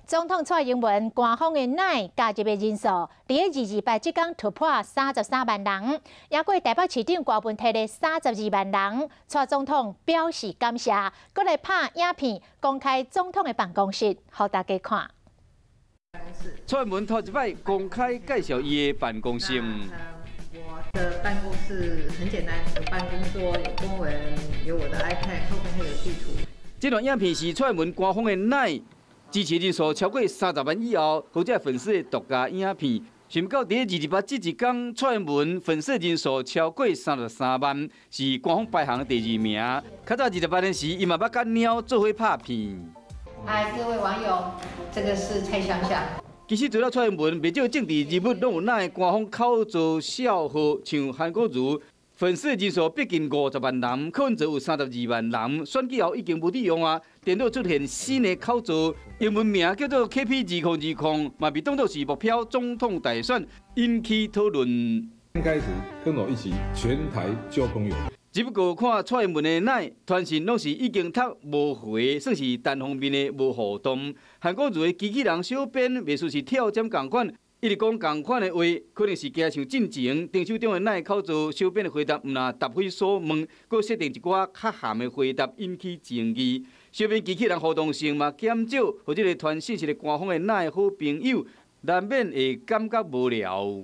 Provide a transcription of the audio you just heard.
總統蔡英文官方的 LINE 加入的人數，佇咧二二八這工突破33萬人，也過台北市長柯文哲的32萬人。蔡總統表示感謝，閣來拍影片公開總統的辦公室，予大家看。蔡英文頭一擺公開介紹伊的辦公室。我的辦公室很簡單，有辦公桌，有公文，有我的 iPad，後面還有地圖。這段影片是蔡英文官方的 LINE 支持人數超過30萬以後，予這粉絲的獨家影片。想毋到佇二二八這一工，蔡英文粉絲人數超過33萬，是官方排行第二名。較早28年時，伊嘛捌佮貓做伙拍片。嗨，各位網友，這個是蔡香香。其實除了蔡英文，袂少政治人物攏有 LINE 官方口座小號，像韓國瑜粉絲人數逼近50萬人，柯文哲有32萬人，選舉後已經無佇用啊，電腦出現新的口座，英文名叫做 KP 2020，嘛被當作是目標總統大選引起討論。開始跟我一起全台交朋友。只不過看蔡英文的 LINE，傳訊攏是已經讀無回，算是單方面的無互動。韓國瑜的機器人小編，袂輸是跳針仝款，一直講仝款的話，可能是驚像進前丁守中的 LINE 口座小編的回答，毋若答非所問，閣設定一寡較譀的回答，引起爭議。小編機器人互動性嘛減少，予這个傳訊息的官方的 LINE 好朋友，難免會感覺無聊。